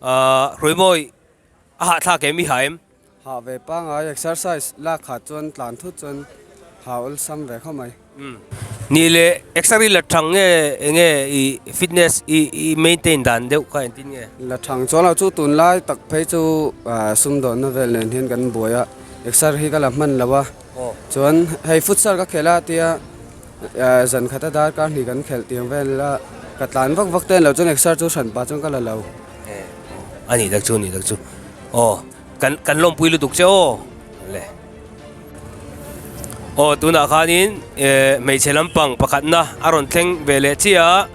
Hruaimawi a hahthlak em i ha em? Hah ve pangai exercise lak khat chuan tlan thut chuan ha awlsam ve khawp mai. Nih leh exer i la thang nge enge i fitness i i maintain dan deuh kha engtin nge? La thang chuan lo chu tunlai tak phei chu sumdawnna vel nen hian kan buai a, exer hi ka la hman lo a, chuan hei futsal ka khelh a tia zan khata darkar hnih kan khelh tiang vel a, ka tlan vak vak te an lo chuan exer chu hran pah chuan ka la lo. A nih tak chu a nih tak chu aw kan kan lawmpui lutuk che aw le. Aw tunah khanin eh hmeichhe lampang pakhatna a rawn thleng ve leh chiah a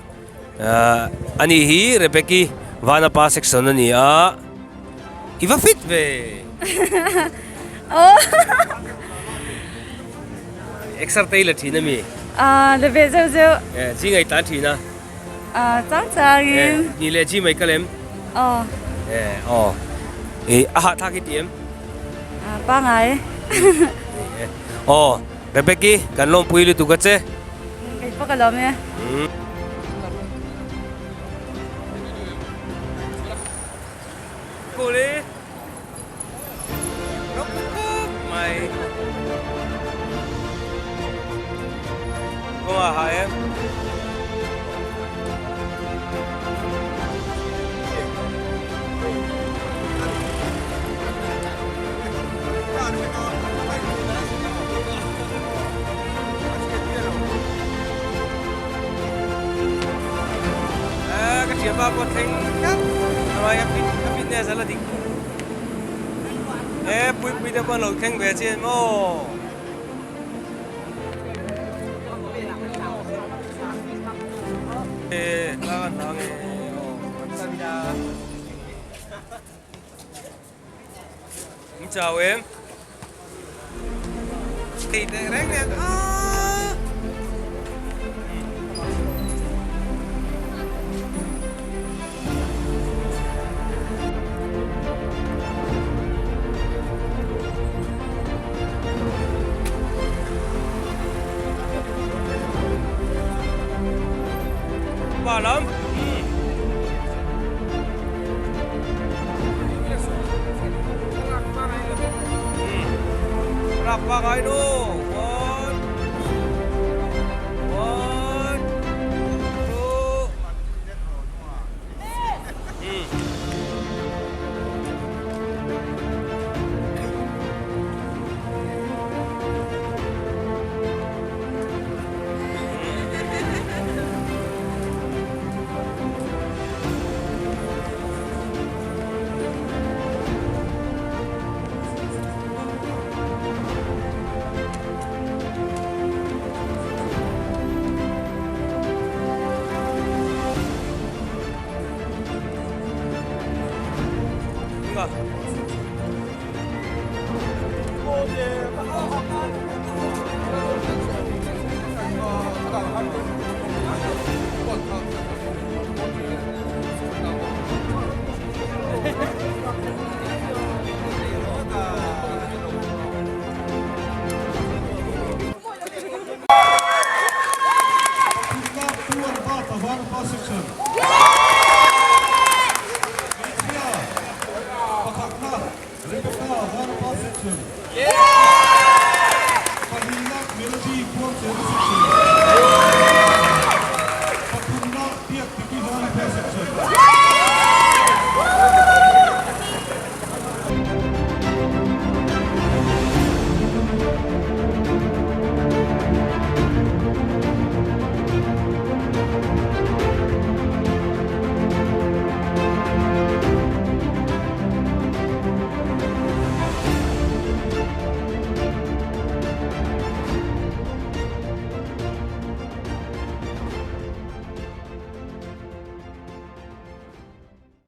ah ani hi Rebecca Vanapa section a ni a i va fit ve exer te i la thin ami ah la ve zeuh zeuh eh chi ngaih tan thin a ah chang changin ni leh chi mai kalem aw eh aw eh a hahthlak i ti em Pangai. Aw, Rebecca, kan lawmpui lutuk a che. Kei pawh ka lawm e. Kuli. Ropui khawp mai. Kawngah ha em. Ka thianpa pawh thleng tlat hnuai a fit a fitness a la dik e puipui te pawh an lo thleng ve chian maw. Chào em. Thì reng nè. Pa lam. Rak pa ngai nu. One. One. Two.